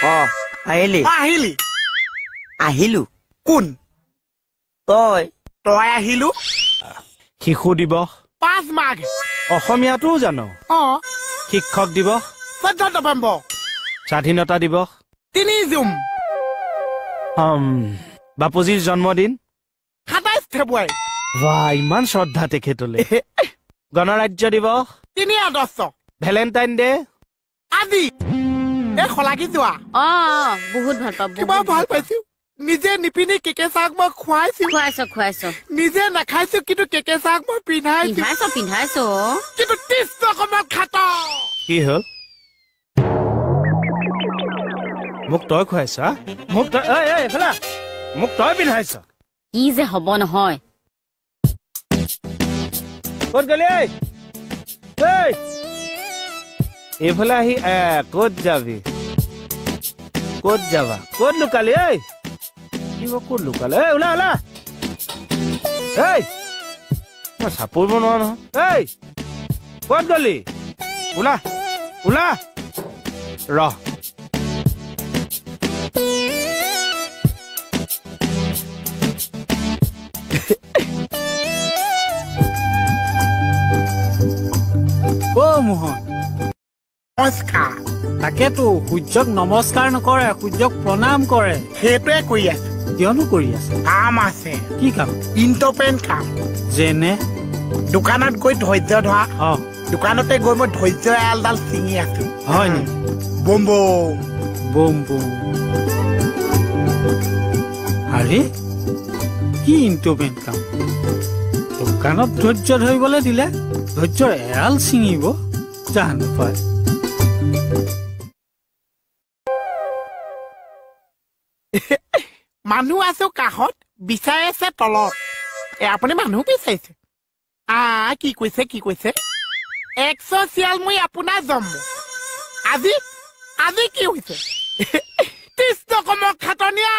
অ আহিলি। আহিলি। আহিলো। কোন? তই। তই আহিলো। শিশু দিৱস 5 মাঘ। অসমীয়াটোও জানো। অ। শিক্ষক দিৱস 14 নৱেম্বৰ। স্বাধীনতা দিৱস 3 জুন। বাপুজীৰ জন্মদিন 27 ফেব্ৰুৱাৰী। বাহ, ইমান শ্ৰদ্ধা তেখেতলৈ। গণৰাজ্য দিৱস 3 আগষ্ট। ভেলেণ্টাইন ডে আজি। এই শলাগি যোৱা। অ বহুত ভাল পাওঁ, কিবা ভাল পাইছো। নিজে নিপিন্ধি কেকে চাক মই খুৱাইছো। খুৱাইছ খুৱাইছ। নিজে নাখাইছো কিন্তু কেকে চাক মই পিন্ধাইছো। পিন্ধাইছ পিন্ধাইছ। কিন্তু 30 ৰকমৰ খাট। কি হ'ল? মোক তই খুৱাইছ? মোক তই এইফালে মোক তই পিন্ধাইছ? কি যে হ'ব নহয়। ক'ত গ'লি? এইফালে আহি ক'ত যাবি? ক'ত যাবা? ক'ত লুকালি? ঐ কিবা ক'ত লুকালে? এই ওলা ওলা। এই মই চাপৰিব নোৱাৰো নহয়। এই ক'ত গ'লি? ওলা ওলা। ৰ অ মোহন। নমস্কাৰ। তাকেতো, সূৰ্যক নমস্কাৰ নকৰে, সূৰ্যক প্ৰণাম কৰে। সেইটোৱে কৰি আছে। কিয়নো কৰি আছে? কাম আছে। কি কাম? ইণ্টাৰপেণ্ট কাম। যেনে? দোকানত গৈ ধৈৰ্য ধৰা। দোকানতে গৈ মই ধৈৰ্য এৰালডাল ছিঙি আছো। হয় নেকি? বম বম বম বম। আৰে কি ইণ্টাৰপেণ্ট কাম? দোকানত ধৈৰ্য ধৰিবলৈ দিলে ধৈৰ্যৰ এৰাল ছিঙিব? জানো পাই। মানুহ আছো কাষত, বিচাৰি আছে তলত। এ আপুনি মানুহ বিচাৰিছে? আ কি কৈছে কি কৈছে? 100 চিয়াল মই আপোনাৰ জন্ম। আজি আজি কি হৈছে? 30 ৰকমৰ খাটনীয়া।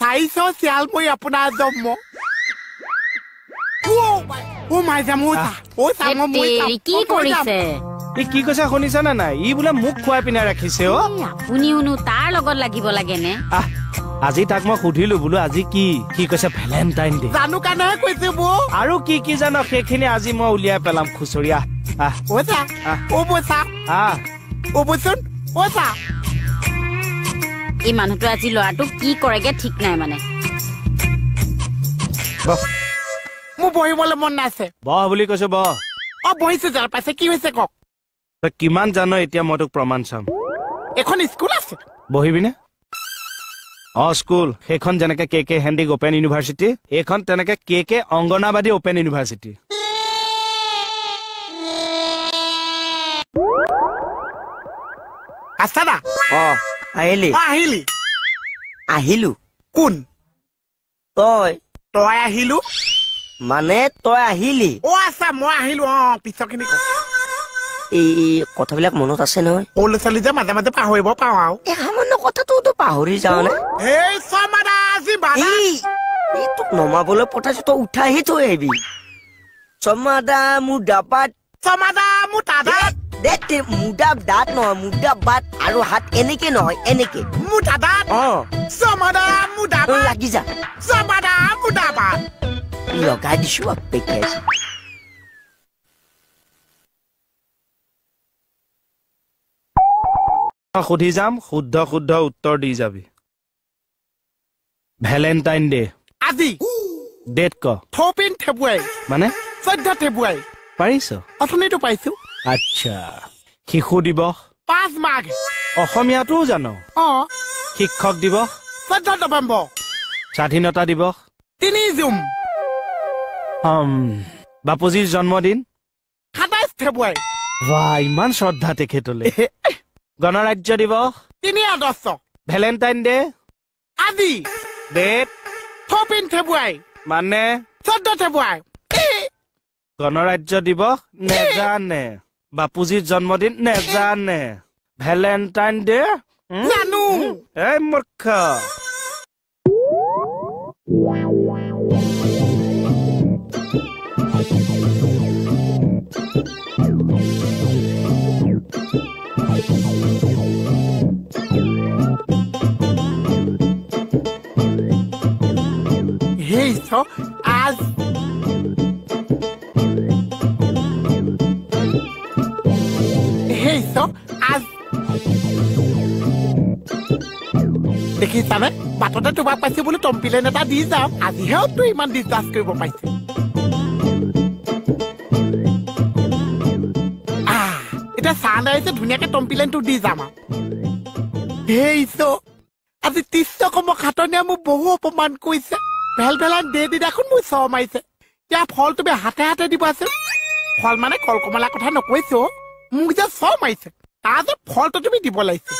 চাৰিশ চিয়াল মই আপোনাৰ জন্ম। কি কৰিছে? কি কৈছে শুনিছা নে নাই? ই বোলে মোক খুৱাই পিন্ধাই ৰাখিছে। অ আপুনিওনো তাৰ লগত লাগিব লাগেনে? আজি তাক মই সুধিলো বোলো আজি কি? কি কৈছে? Valentine day. জানো কাৰণেহে কৈছে বৌ। আৰু কি কি জান সেইখিনি আজি মই উলিয়াই পেলাম খুচৰি। আহ এই মানুহটো আজি ল'ৰাটো কি কৰেগে ঠিক নাই। মানে মোৰ বহিবলৈ মন নাছে। বহ বুলি কৈছো, বহ। অ বহিছো, যাৰ পাইছে। কি হৈছে কওক? তই কিমান জান এতিয়া মই তোক প্ৰমাণ চাম। এখন স্কুল আছে। বহিবিনে? অ স্কুল সেইখন যেনেকে কে কে হেণ্ডিক অপেন ইউনিভাৰ্চিটি, এইখন তেনেকে কে কে অংগনাবাদী অপেন ইউনিভাৰ্চিটি। আচ্ছা দা। অ আহিলি। আহিলি। আহিলো। কোন? তই। তই আহিলো মানে তই আহিলি? অ আচ্ছা মই আহিলো। অ পিছৰখিনি ক। এই কথাবিলাক মনত আছে নহয়? সৰু ল'ৰা ছোৱালী যে মাজে মাজে পাহৰিব পাৰো আৰু। এই সামান্য কথাটোতো পাহৰি যাওঁ নে? এই চমাদা আজি বাদা। এই তোক নমাবলৈ পঠাইছো, তই উঠাইহে থৈ আহিবি। চমাদা মোৰ দাপাত। চমাদা মোৰ দাদাত। দে মুদা দাঁত নহয়, মুদা বাট আৰু হাত এনেকে নহয়, এনেকে। মোৰ দাদাত। অ চমাদা মোৰ দাদাত। লাগি যা। চমাদা মোৰ দাপাত। লগাই দিছো বাপেকে। সুধি যাম, শুদ্ধ শুদ্ধ উত্তৰ দি যাবি। ভেলেণ্টাইন ডে আজি। ডেট ক। 14 ফেব্ৰুৱাৰী। মানে 14 ফেব্ৰুৱাৰী। পাৰিছ? অথনিটো পাইছো। আচ্ছা। শিশু দিৱস 5 মাঘ। অসমীয়াটোও জানো। অ শিক্ষক দিৱস 14 নৱেম্বৰ। স্বাধীনতা দিৱস 3 জুন। বাপুজীৰ জন্মদিন 27 ফেব্ৰুৱাৰী। বাহ, ইমান শ্ৰদ্ধা তেখেতলৈ। গণৰাজ্য দিৱস 3 আগষ্ট। ভেলেণ্টাইন ডে আজি। ডেট 14 ফেব্ৰুৱাৰী। মানে 14 ফেব্ৰুৱাৰী। গণৰাজ্য দিৱস নেজানে, বাপুজীৰ জন্মদিন নেজানে, ভেলেণ্টাইন ডে জানো। এই মূৰ্খ। ঈশ্বৰ, আজ হে ঈশ্বৰ, আজ দেখিছানে বাটতে তোমাক পাইছো বোলো টম্পিলেন এটা দি যাম, আজিহে তো ইমান ডিছকাছ কৰিব পাৰিছে। এতিয়া চাহ আহিছে, ধুনীয়াকে টম্পিলেনটো দি যাম আৰু। হে ঈশ্বৰ, আজি 30 ৰকমৰ খাটনিয়ে মোক বহু অপমান কৰিছে। ভেল ভেলান দে দিনাখন মোৰ চৰ মাৰিছে। ইয়াৰ ফল তুমি হাতে হাতে দিবাচোন। ফল মানে কল কমলাৰ কথা নকৈছো, মোক যে চৰ মাৰিছে তাৰ যে ফলটো তুমি দিব লাগিছে।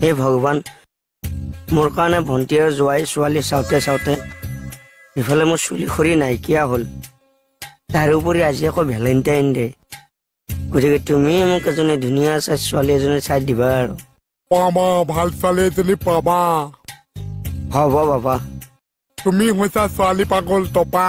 হে ভগৱান, মোৰ কাৰণে ভণ্টি আৰু জোৱাই ছোৱালী চাওঁতে চাওঁতে ইফালে মোৰ চুলি সৰি নাইকিয়া হ'ল, তাৰোপৰি আজি আকৌ ভেলেণ্টাইন ডে। গতিকে তুমি মোক এজনী ধুনীয়া চাই ছোৱালী এজনী চাই দিবা আৰু। পাবা, ভাল ছোৱালী এজনী পাবা। হ'ব বাবা। তুমি হৈছা ছোৱালী পাগল টপা।